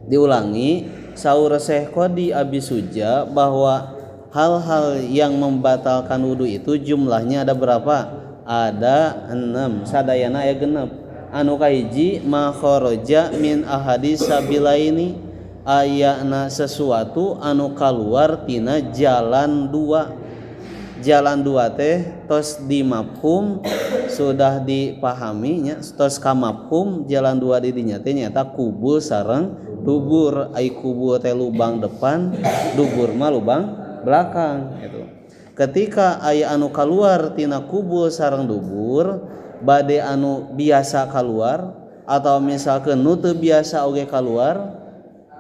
Diulangi, saur Syekh Qadi Abi Suja bahwa hal-hal yang membatalkan wudu itu jumlahnya ada berapa? Ada 6. Sadayana aya 6. Anu kahiji ma kharaja min ahadi sabilaini, ayana sesuatu anu kaluar tina jalan dua. Jalan dua teh tos dimafhum, sudah dipahami nya, tos kamafhum jalan dua di dinya teh nyaeta kubul sareng dubur. Ai kubul teh lubang depan, dubur mah lubang belakang gitu. Ketika aya anu kaluar tina kubul sareng dubur, bade anu biasa kaluar atau misalkan nu teu biasa oge kaluar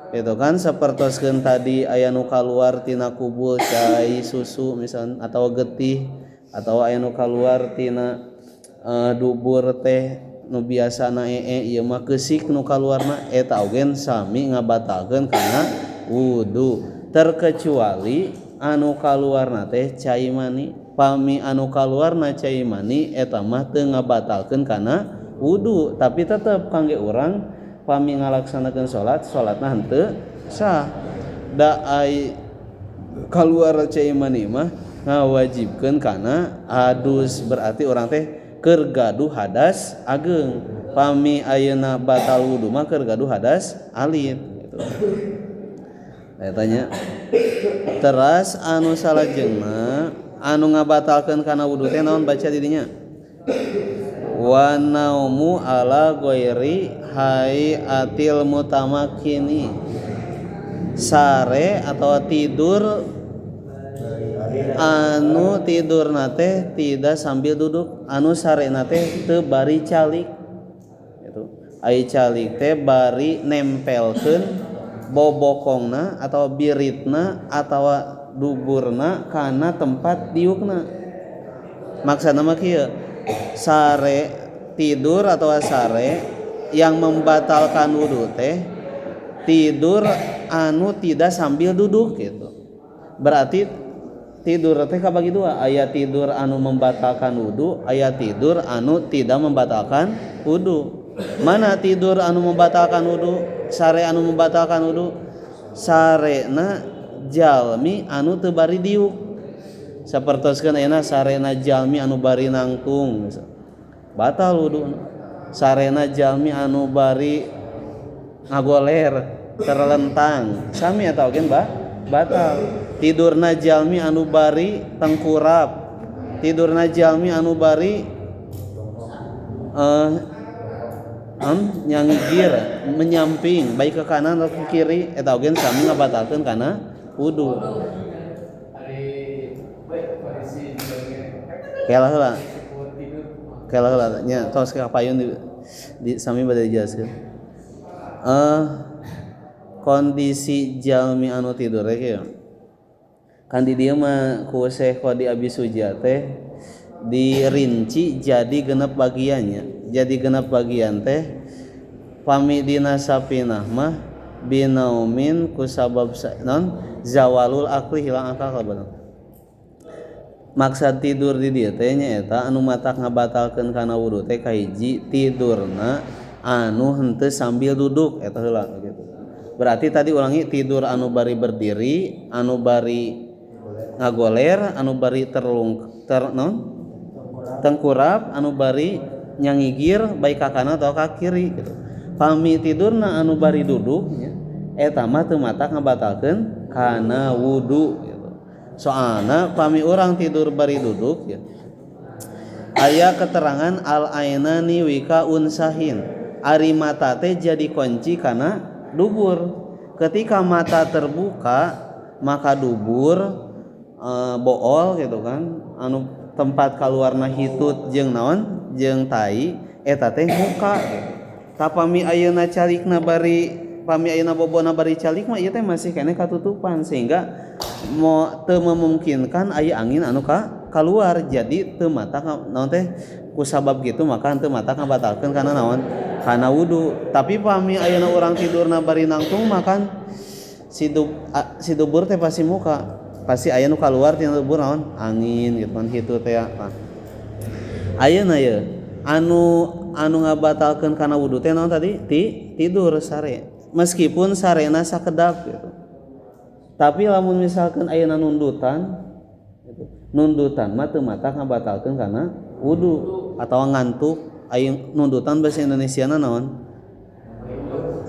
itu kan, sapertoskeun tadi aya nu kaluar tina kubul cai susu misalkan atau getih, atau aya nu kaluar tina dubur teh nu biasana ieu mah keusik nu kaluarna, eta oge sami ngabatalkeun kana wudu, terkecuali anu kaluarna teh cai mani. Pami anu kaluarna cai mani eta mah teu ngabatalkeun kana wudu, tapi tetep kangge urang pami ngalaksanakeun salat, salatna henteu sah. Da ai kaluar cai mani mah ngawajibkeun kana adus, berarti urang teh keur gaduh hadas ageng. Pami ayeuna batal wudu mah keur gaduh hadas alit gitu. Eta nya. Teras anu salajengna anu ngabatalkeun kana wudu teh naon, baca di dinya. Wa naumu ala ghairi hayatil mutamakkini, sare atau tidur anu tidurna teh tidak sambil duduk, anu sarena teh teu bari calik gitu. Ai calik teh bari nempelkeun bobokongna atau biritna atau duburna kana tempat diukna. Maksudna mah kieu, sare tidur atau sare yang membatalkan wudu teh tidur anu tidak sambil duduk gitu. Berarti tidur teh kabagi dua, aya tidur anu membatalkan wudu, aya tidur anu tidak membatalkan wudu. Mana tidur anu membatalkan wudu? Sare anu membatalkan wudu sarena jalmi anu teu bari diuk. Sapertoskeun ayeuna sarena jalmi anu bari nangtung batal wudu. Sarena jalmi anu bari ngagoler terlentang sami atau oge batal. Tidurna jalmi anu bari tengkurap, tidurna jalmi anu bari nyangigir menyamping baik ke kanan atau ke kiri, eta oge sami ngabatalkeun kana wudu. Kela heula. Kela heula nya tos ka payun di sami bade dijelaskeun. Kondisi jalmi anu tidur teh kieu. Kan di dieu mah ku Syekh Qadi Abi Suja teh dirinci jadi genep bagiannya. Jadi genep bagian teh pami dina sapinah mah binaumin ku sabab non zawalul akli, hilang akal kabener. Maksad tidur di dieu teh nyaeta anu matak ngabatalkeun kana wudu teh kahiji tidurna anu henteu sambil duduk eta heula gitu. Berarti tadi ulangi, tidur anu bari berdiri, anu bari ngagoler, anu bari terlung ter non tengkurap, anu bari nyangigir baik ka kanan atau ka kiri gitu. Pami tidurna anu bari duduk nya eta mah teu matak ngabatalkeun kana wudu gitu. Soalna pami urang tidur bari duduk ya, aya keterangan al ainani wika unsahin, ari mata teh jadi kunci kana dubur. Ketika mata terbuka maka dubur bool gitu kan, anu tempat kaluarna hitut jeung naon jeung tai eta teh muka. Tapami ayeuna calikna bari, pami ayeuna bobona bari calik mah ieu teh masih keneh katutupan, sehingga mo teu memungkinkan aya angin anu ka kaluar, jadi teu mata naon teh ku sabab gitu maka teu mata ngabatalkeun kana naon kana wudu. Tapi pami ayeuna urang tidurna bari nangtung makan si dubur teh pasti muka, pasti aya nu kaluar tina dubur naon angin gitu kan hitu teh. Ayeuna ye anu ngabatalkeun kana wudu teh naon tadi? Tidur sare. meskipun sarena sakedap gitu. Tapi lamun misalkan ayeuna nundutan gitu. Nundutan mah teu matak ngabatalkeun kana wudu atau ngantuk. Aya nundutan bahasa Indonesiana naon?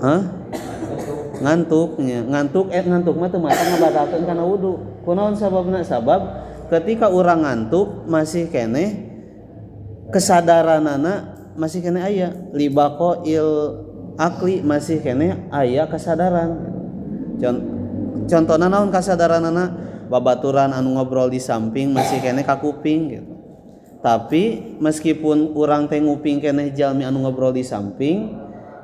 Hah? Ngantuknya. Ngantuk ngantuk mah teu matak ngabatalkeun kana wudu. Kunaon sababna? Sabab ketika urang ngantuk masih keneh kesadaranana masih keneh aya libako il akli masih keneh aya kesadaran. Contohna naon kasadaranana? Babaturan anu ngobrol di samping masih keneh ka kuping gitu. Tapi meskipun urang teh nguping keneh jalmi anu ngobrol di samping,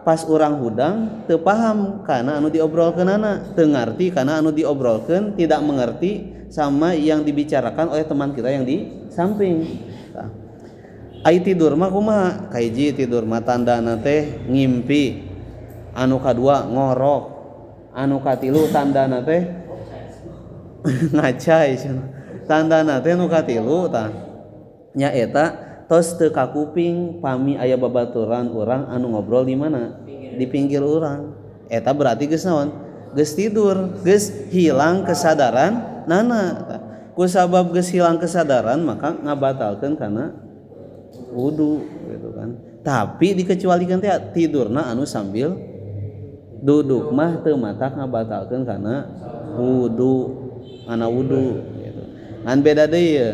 pas urang hudang teu paham kana anu diobrolkeunana, teu ngarti kana anu diobrolkeun, tidak mengerti sama yang dibicarakan oleh teman kita yang di samping. Tah. Ai tidur mah kumaha? Kahiji tidur mah tandana teh ngimpi. Anu kadua ngorok. Anu katilu tandana teh ngacai cenah. Tandana teh nu katilu tah nyaeta tos teu kakuping pami aya babaturan urang anu ngobrol di mana? Di pinggir urang. Eta berarti geus naon? Geus tidur, geus hilang kesadaran nana. Ku sabab geus hilang kesadaran maka ngabatalkeun kana wudu gitu kan. Tapi dikecualikan teh tidurna anu sambil duduk mah teu matak ngabatalkeun kana wudu, kana wudu gitu. Ngan beda deui ye.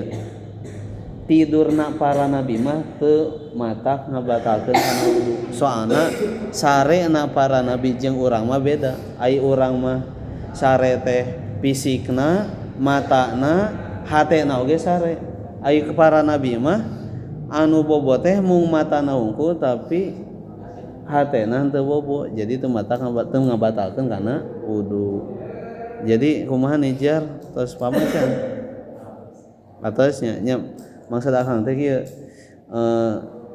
Tidurna para nabi mah teu matak ngabatalkeun kana wudu. Soalna sarena para nabi jeung urang mah beda. Ai urang mah sare teh fisikna, matana, hatena oge sare. Ai para nabi mah anu bobo teh mung matana wungkul tapi hatena teu bobo. Jadi teu matak teu ngabatalkeun kana wudu. Jadi kumaha nijar tos pamacan. Atasnya nya maksud akang teh kieu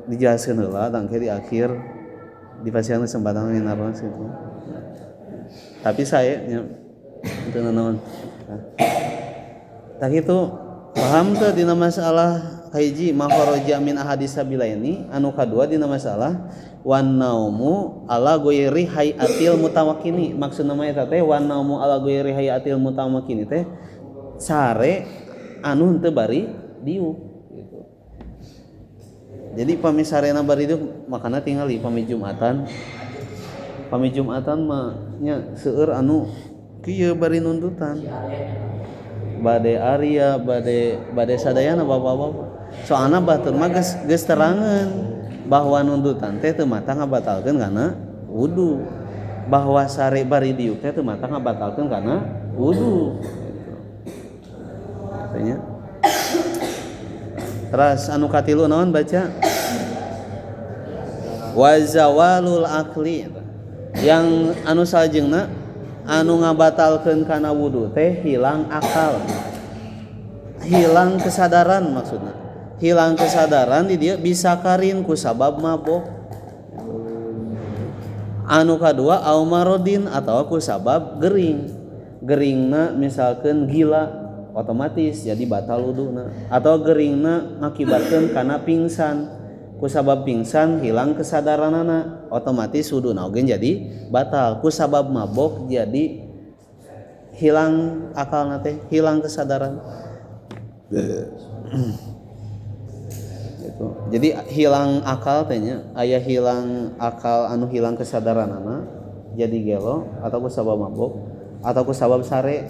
dijelaskeun heula tangke di akhir dipasihan kesempatan naros gitu. Tapi saya nya teu nanaon. Tah kitu paham teu dina masalah kahiji makharaja min ahadis sabilaini, anu kadua dina masalah wan naumu ala ghairi hayatil mutawakkini. Maksudna mah eta teh wan naumu ala ghairi hayatil mutawakkini teh sare anu henteu bari diuk gitu. Jadi pami sarena bari diuk makana tingali pami Jumatan. Pami Jumatan mah nya seueur anu kieu bari nundutan. Bade Arya, bade sadayana bapak-bapak. Soalna batur mah geus terangeun bahwa nundutan teh teu matak ngabatalkeun kana wudu. Bahwa sare bari diuk teh teu matak ngabatalkeun kana wudu. Gitu. Artinya terus anu katilu naon baca? Wa zawalul akli. Yang anu salajengna anu ngabatalkeun kana wudu teh hilang akal. Hilang kesadaran maksudna. Hilang kesadaran di dia bisa karin ku sabab mabok. Anu kadua au marodin atawa ku sabab gering. Geringna misalkeun gila otomatis jadi batal wuduna, atau geringna ngakibatkeun kana pingsan. Ku sabab pingsan hilang kesadaranana otomatis wuduna oge jadi batal. Ku sabab mabok jadi hilang akalna teh, hilang kesadaran. Gitu. Jadi hilang akal teh nya, aya hilang akal anu hilang kesadaranana jadi gelo atau ku sabab mabok atau ku sabab sare.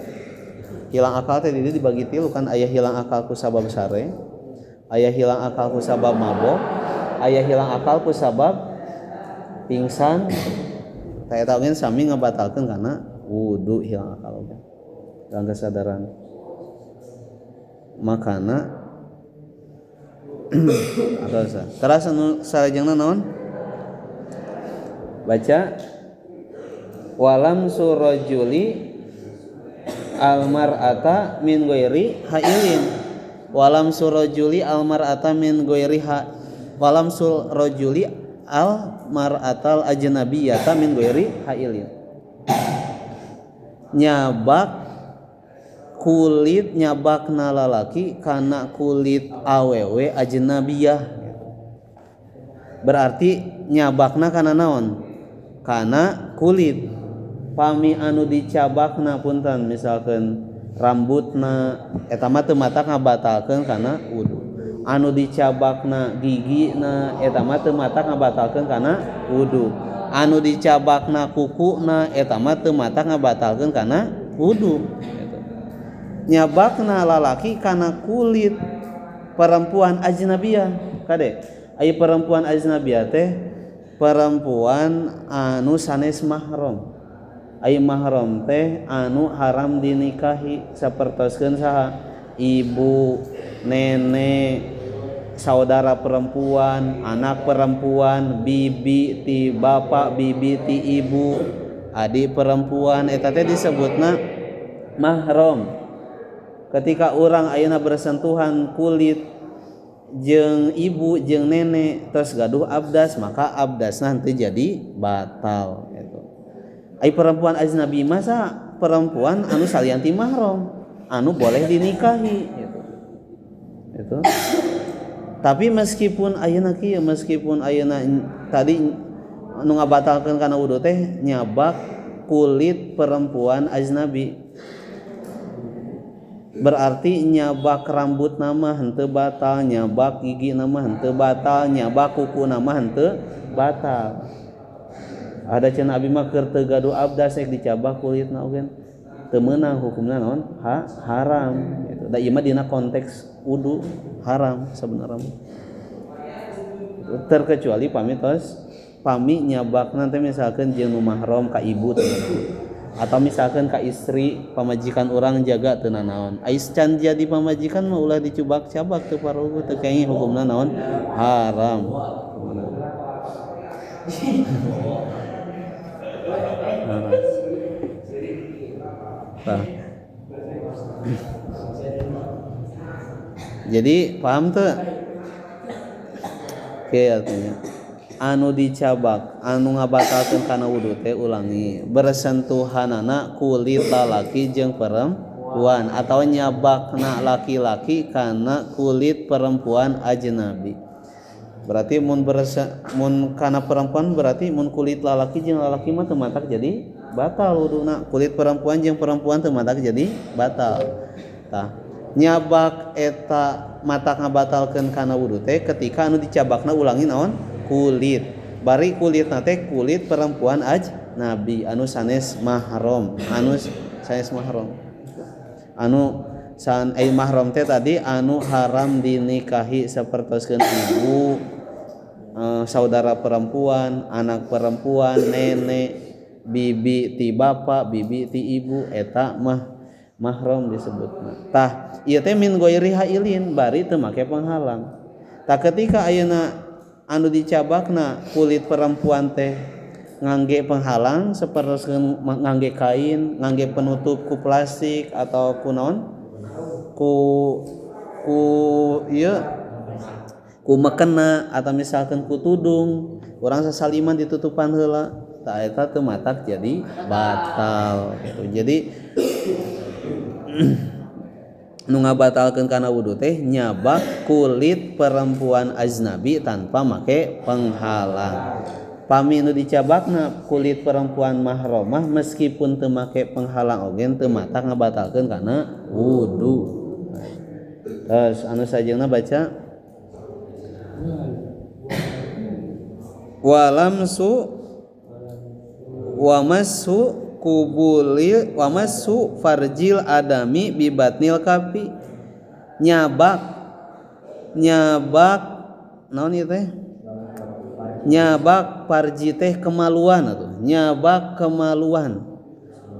Hilang akal teh dibagi tilu kan, aya hilang akal ku sabab sare, aya hilang akal ku sabab mabok, aya hilang akal ku sabab pingsan. Tah eta oge sami ngabatalkeun kana wudu hilang akal oge. Hilang kesadaran. Makana atau teras anu salajengna naon? Baca walam surajuli almar'ata min ghairi hailin. Walam surajuli almar'ata min ghairi ha walam surajuli almar'atal ajnabiyata min ghairi hailin. Nyabak kulit nyabakna lalaki kana kulit awewe ajnabiyah. Berarti nyabakna kana naon? Kana kulit. Pami anu dicabakna punten misalkan rambutna eta mah teu matak ngabatalkeun kana wudu. Anu dicabakna gigina eta mah teu matak ngabatalkeun kana wudu. Anu dicabakna kukuna eta mah teu matak ngabatalkeun kana wudu. Nyabakna lalaki kana kulit perempuan ajnabiyah. Kade aya perempuan ajnabiyah teh perempuan anu sanes mahram. Aya mahram teh anu haram dinikahi sapertoskeun saha? Ibu, nenek, saudara perempuan, anak perempuan, bibi ti bapak, bibi ti ibu, adik perempuan eta teh disebutna mahram. Ketika orang ayeuna bersentuhan kulit jeung ibu jeung nenek terus gaduh abdas, maka abdasna henteu jadi batal gitu. Ai perempuan ajnabi masa perempuan anu salian ti mahram, anu boleh dinikahi gitu. Itu. Tapi meskipun ayeuna kieu, meskipun ayeuna tadi nu ngabatalkeun kana wudu teh nyabak kulit perempuan ajnabi. Berarti nyabak rambut nama henteu batal, nyabak gigi nama henteu batal, nyabak kuku nama henteu batal. Ada cenah abi mah keur teu gaduh abdas rek dicabak kulitna oge teu meunang hukumna naon? Ha, haram gitu. Da ieu mah dina konteks wudu haram sebenarnya. Terkecuali pami tos pami nyabakna teh misalkan jeung nu mahram ka ibu teh. Atau misalkan ka istri pamajikan urang jaga teu nanaon. Ais can jadi pamajikan mah ulah dicubak-cabak teu paruguh teu kenging hukumna naon? Haram. Nah. Jadi paham tuh? Oke artinya anu dicabak anu ngabatalkeun kana wudu teh ulangi bersentuhanana kulit lalaki jeung perempuan atau nyabakna laki-laki kana kulit perempuan ajnabi. Berarti mun mun kana perempuan berarti mun kulit lalaki jeung lalaki mah teu matak jadi batal wuduna, kulit perempuan jeung perempuan teu matak jadi batal. Tah nyabak eta matak ngabatalkeun kana wudu teh ketika anu dicabakna ulangi naon? Kulit. Bari kulitna teh kulit perempuan ajnabi anu sanes mahram, anu sanes mahram. Anu san mahram teh tadi anu haram dinikahi sapertoskeun ibu, saudara perempuan, anak perempuan, nenek, bibi ti bapak, bibi ti ibu eta mah mahram disebutna. Tah ieu teh min ghairi hailin bari teu make penghalang. Tah ketika ayeuna anu dicabakna kulit perempuan teh ngangge penghalang sapertos ngangge kain, ngangge penutup ku plastik atau ku naon? Ku ku ieu ku mekena atau misalkan ku tudung, urang sasaliman ditutupan heula, tah eta teu matak jadi batal gitu. Jadi nu ngabatalkeun kana wudu teh nyabak kulit perempuan ajnabi tanpa make penghalang. Pami nu dicabakna kulit perempuan mahramah meskipun teu make penghalang oge teu matak ngabatalkeun kana wudu. Terus anu sajengna baca walamsu wamassu kubuli wamassu farjil adami bibatnil kapi nyabak nyabak naon ieu teh nyabak parji teh kemaluan atuh nyabak kemaluan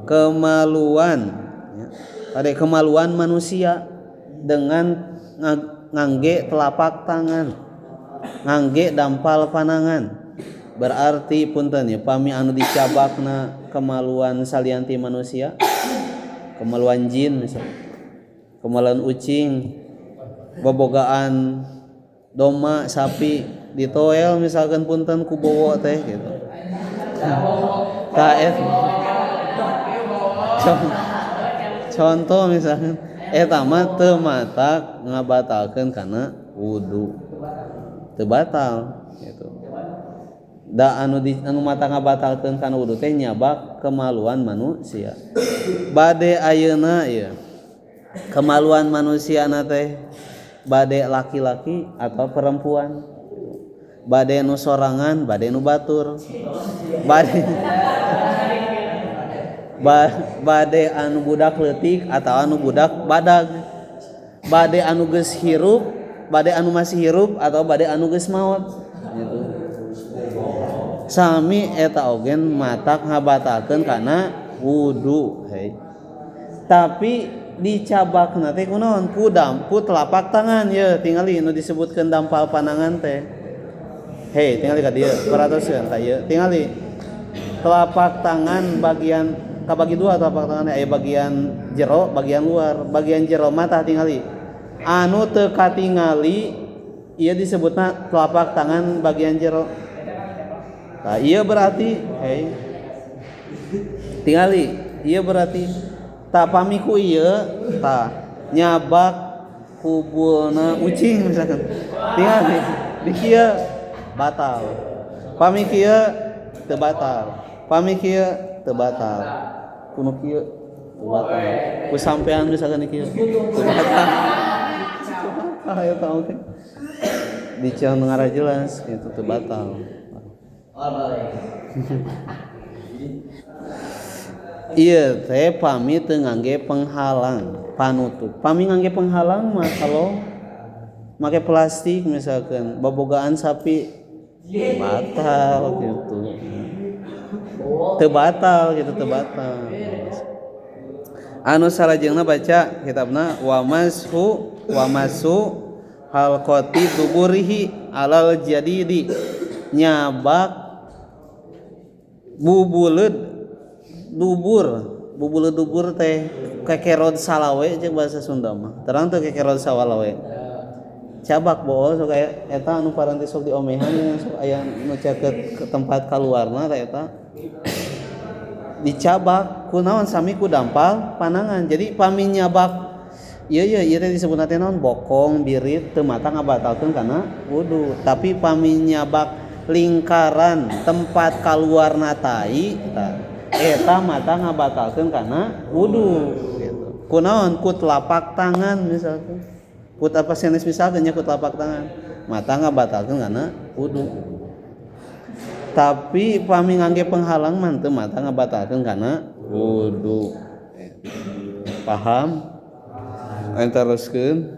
kemaluan ya. Ada kemaluan manusia dengan ngangge telapak tangan ngangge dampal panangan. Berarti punten ya pami anu dicabakna kemaluan salianti manusia, kemaluan jin misalnya, kemaluan ucing, bobogaan domba, sapi ditoel misalkan punten ku bowo teh gitu. Tah contoh misalkan eta mah teu matak ngabatalkeun kana wudu. Teu batal gitu. Da anu di, anu mata ngabatalkeun kana wudu teh nyabak kemaluan manusia. Bade ayeuna ieu kemaluan manusia na teh bade laki-laki atau perempuan, bade nu sorangan, bade nu batur, bade bade anu budak leutik atau anu budak badag, bade anu geus hirup, bade anu masih hirup atau bade anu geus maot gitu. Sami eta ogen matak ngabatalkeun kana wudu hei. Tapi dicabakna teh kunaon? Ku dampu telapak tangan ye tingali nu disebutkeun dampal panangan teh. Hei tingali ka dieu perhatoskeun ta ieu tingali telapak tangan bagian kabagi dua telapak tangan aya bagian jero bagian luar. Bagian jero mah tah tingali anu teu katingali ieu disebutna telapak tangan bagian jero. Tah ieu berarti hei tingali ieu berarti tah pami ku ieu tah nyabak kubulna ucing misalkan tingali di kieu batal, pami kieu teu batal, pami kieu teu batal, kuno kieu teu batal, ku sampean misalkan di kieu teu batal. Ayo tahu teh diceun ngarah jelas gitu teu batal. Ieu teh pami teu ngangge penghalang panutup. Pami ngangge penghalang mah kalau make plastik misalkan babogaan sapi batal gitu. Teu batal gitu teu batal. Anu salajengna baca kitabna wa mashu wa masu halqati duburihi alal jadidi nyabak bubuleud dubur, bubuleud dubur teh kekerod salawe jeung bahasa Sunda mah. Terang teu kekerod salawe. Cabak bool sok aya eta anu paranti sok diomehan sok aya nu caket ke tempat kaluarna teh eta. Dicabak kunaon sami ku dampal panangan. Jadi pami nyabak ieu ieu ieu teh disebutna teh naon bokong birit teu mata ngabatalkeun kana wudu. Tapi pami nyabak lingkaran tempat kaluarna tai tah eta mata ngabatalkeun kana wudu gitu. Kunaon ku telapak tangan misalkan. Ku apa sanes misalkan nya ku telapak tangan mata ngabatalkeun kana wudu. Tapi pami ngangge penghalang mah teu mata ngabatalkeun kana wudu. Paham? Entaroskeun.